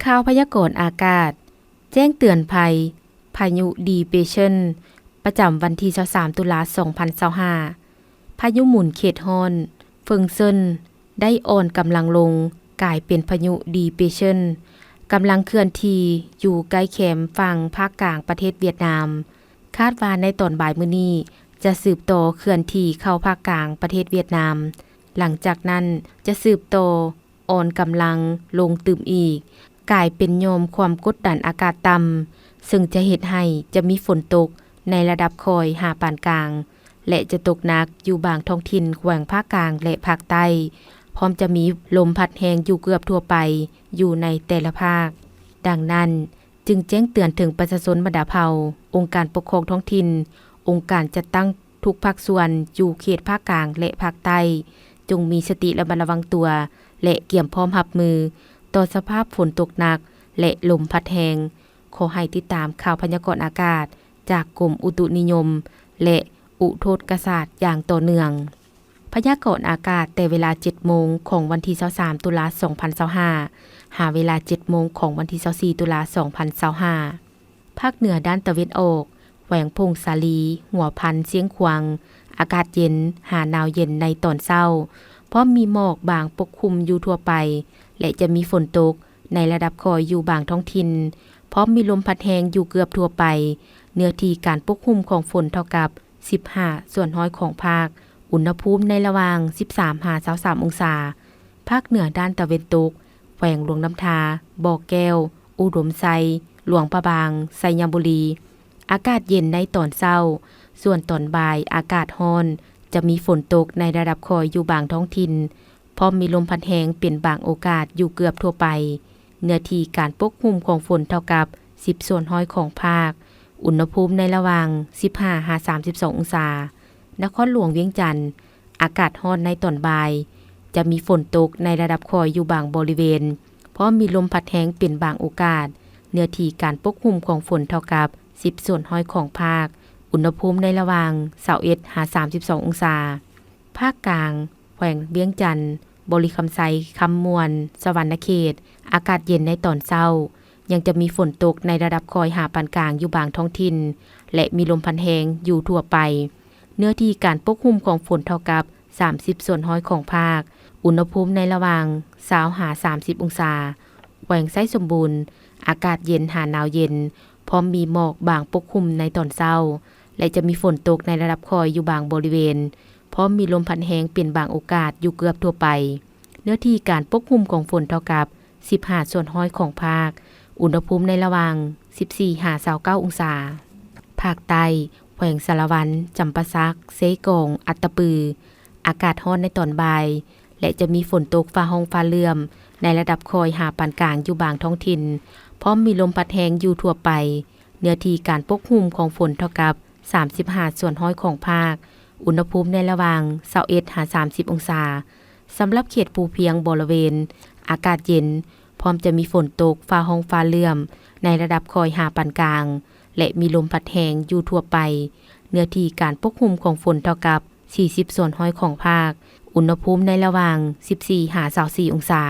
ຂ່າວພະຍາກອນອາກາດ ແຈ້ງເຕືອນໄພ ພາຍຸດີເປຣເຊິນ ປະຈຳວັນທີຊາວສາມ ຕຸລາ ສອງພັນຊາວຫ້າ. ພາຍຸໝູນເຂດຮ້ອນ ເຟິງເຊິນ ໄດ້ອ່ອນກຳລັງລົງ ກາຍເປັນພາຍຸດີເປຣເຊິນ ກຳລັງເຄື່ອນທີ່ຢູ່ໃກ້ແຄມຝັ່ງພາກກາງປະເທດຫວຽດນາມ. ຄາດວ່າໃນຕອນບ່າຍມື້ນີ້ ຈະສືບຕໍ່ເຄື່ອນທີ່ເຂົ້າພາກກາງປະເທດຫວຽດນາມ, ຫຼັງຈາກນັ້ນຈະສືບຕໍ່ອ່ອນກຳລັງລົງຕື່ມອີກ, ກາຍເປັນຫຍ່ອມຄວາມກົດດັນອາກາດຕ່ຳ, ເຊິ່ງຈະເຮັດໃຫ້ຈະມີຝົນຕົກໃນລະດັບຄ່ອຍຫາປານກາງ ແລະ ຈະຕົກໜັກຢູ່ບາງທ້ອງຖິ່ນແຂວງພາກກາງ ແລະ ພາກໃຕ້, ພ້ອມຈະມີລົມພັດແຮງຢູ່ເກືອບທົ່ວໄປຢູ່ໃນແຕ່ລະພາກ. ດັ່ງນັ້ນ, ຈຶ່ງແຈ້ງເຕືອນເຖິງປະຊາຊົນບັນດາເຜົ່າ, ອົງການປົກຄອງທ້ອງຖິ່ນ, ອົງການຈັດຕັ້ງທຸກພາກສ່ວນຢູ່ເຂດພາກກາງ ແລະ ພາກໃຕ້, ຈົ່ງມີສະຕິລະມັດລະວັງຕົວ ແລະ ກຽມພ້ອມຮັບມືຕໍ່ສະພາບຝົນຕົກໜັກ ແລະ ລົມພັດແຮງ. ຂໍໃຫ້ຕິດຕາມຂ່າວພະຍາກອນອາກາດຈາກກົມອຸຕຸນິຍົມ ແລະ ອຸທົກກະສາດຢ່າງຕໍ່ເນື່ອງ. ພະຍາກອນອາກາດແຕ່ເວລາເຈັດໂມງຂອງວັນທີຊາວສາມ ຕຸລາ ສອງພັນຊາວຫ້າ ຫາເວລາເຈັດໂມງຂອງວັນທີຊາວສີ່ ຕຸລາ ສອງພັນຊາວຫ້າ. ພາກເໜືອດ້ານຕາເວັນອອກ, ແຂວງຜົ້ງສາລີ, ຫົວພັນ, ຊຽງຂວາງ, ອາກາດເຢັນຫາໜາວເຢັນໃນຕອນເຊົ້າ, ພ້ອມມີໝອກບາງປົກຄຸມຢູ່ທົ່ວໄປ ແລະ ຈະມີຝົນຕົກໃນລະດັບຄ່ອຍຢູ່ບາງທ້ອງຖິ່ນ, ພ້ອມມີລົມພັດແຮງຢູ່ເກືອບທົ່ວໄປ. ເນື້ອທີ່ການປົກຄຸມຂອງຝົນເທົ່າກັບ ສິບຫ້າສ່ວນຮ້ອຍຂອງພາກ, ອຸນຫະພູມໃນລະຫວ່າງ ສິບສາມ ຫາ ຊາວສາມ ອົງສາ. ພາກເໜືອດ້ານຕາເວັນຕົກ, ແຂວງຫຼວງນ້ຳທາ, ບໍ່ແກ້ວ, ອຸດົມໄຊ, ຫຼວງພະບາງ, ໄຊຍະບູລີ, ອາກາດເຢັນໃນຕອນເຊົ້າ, ສ່ວນຕອນບ່າຍອາກາດຮ້ອນ, ຈະມີຝົນຕົກໃນລະດັບຄ່ອຍຢູ່ບາງທ້ອງຖິ່ນ, ພ້ອມມີລົມພັດແຮງເປັນບາງໂອກາດຢູ່ເກືອບທົ່ວໄປ. ເນື້ອທີ່ການປົກຄຸມຂອງຝົນເທົ່າກັບ ສິບສ່ວນຮ້ອຍຂອງພາກ, ອຸນຫະພູມໃນລະຫວ່າງ ສິບຫ້າ ຫາ ສາມສິບສອງ ອົງສາ. ນະຄອນຫຼວງວຽງຈັນ, ອາກາດຮ້ອນໃນຕອນບ່າຍ, ຈະມີຝົນຕົກໃນລະດັບຄ່ອຍຢູ່ບາງບໍລິເວນ, ພ້ອມມີລົມພັດແຮງເປັນບາງໂອກາດ. ເນື້ອທີ່ການປົກຄຸມຂອງຝົນເທົ່າກັບ ສິບສ່ວນຮ້ອຍຂອງພາກ, ອຸນຫະພູມໃນລະຫວ່າງ ຊາວເອັດ ຫາ ສາມສິບສອງ ອົງສາ. ພາກກາງ, ແຂວງວຽງຈັນ, ບໍລິຄຳໄຊ, ຄຳມ່ວນ, ສະຫວັນນະເຂດ, ອາກາດເຢັນໃນຕອນເຊົ້າ, ຍັງຈະມີຝົນຕົກໃນລະດັບຄ່ອຍຫາປານກາງຢູ່ບາງທ້ອງຖິ່ນ ແລະ ມີລົມພັດແຮງຢູ່ທົ່ວໄປ. ເນື້ອທີ່ການປົກຄຸມຂອງຝົນເທົ່າກັບ ສາມສິບສ່ວນຮ້ອຍຂອງພາກ, ອຸນຫະພູມໃນລະຫວ່າງ ຊາວ ຫາ ສາມສິບ ອົງສາ. ແຂວງໄຊສົມບູນ, ອາກາດເຢັນຫາໜາວເຢັນ, ພ້ອມມີໝອກບາງປົກຄຸມໃນຕອນເຊົ້າ ແລະ ຈະມີຝົນຕົກໃນລະດັບຄ່ອຍຢູ່ບາງບໍລິເວນ, ພ້ອມມີລົມພັດແຮງເປັນບາງໂອກາດຢູ່ເກືອບທົ່ວໄປ. ເນື້ອທີ່ການປົກຄຸມຂອງຝົນເທົ່າກັບ ສິບຫ້າສ່ວນຮ້ອຍຂອງພາກ, ອຸນຫະພູມໃນລະຫວ່າງ ສິບສີ່ ຫາ ຊາວເກົ້າ ອົງສາ. ພາກໃຕ້, ແຂວງສາລະວັນ, ຈຳປາສັກ, ເຊກອງ, ອັດຕະປື, ອາກາດຮ້ອນໃນຕອນບ່າຍ ແລະ ຈະມີຝົນຕົກຟ້າຮ້ອງຟ້າເຫຼື້ອມໃນລະດັບຄ່ອຍຫາປານກາງຢູ່ບາງທ້ອງຖິ່ນ, ພ້ອມມີລົມພັດແຮງຢູ່ທົ່ວໄປ. ເນື້ອທີ່ການປົກຄຸມຂອງຝົນເທົ່າກັບ ສາມສິບຫ້າສ່ວນຮ້ອຍຂອງພາກ, ອຸນຫະພູມໃນລະຫວ່າງ ຊາວເອັດ ຫາ ສາມສິບ ອົງສາ. ສຳລັບເຂດພູພຽງບໍລະເວນ, ອາກາດເຢັນ, ພ້ອມຈະມີຝົນຕົກ ຟ້າຮ້ອງຟ້າເຫຼື້ອມ ໃນລະດັບຄ່ອຍຫາປານກາງ ແລະ ມີລົມພັດແຮງຢູ່ທົ່ວໄປ. ເນື້ອທີ່ການປົກຄຸມຂອງຝົນເທົ່າກັບ ສີ່ສິບສ່ວນຮ້ອຍຂອງພາກ, ອຸນຫະພູມໃນລະຫວ່າງ ສິບສີ່ ຫາ ຊາວສີ່ ອົງສາ.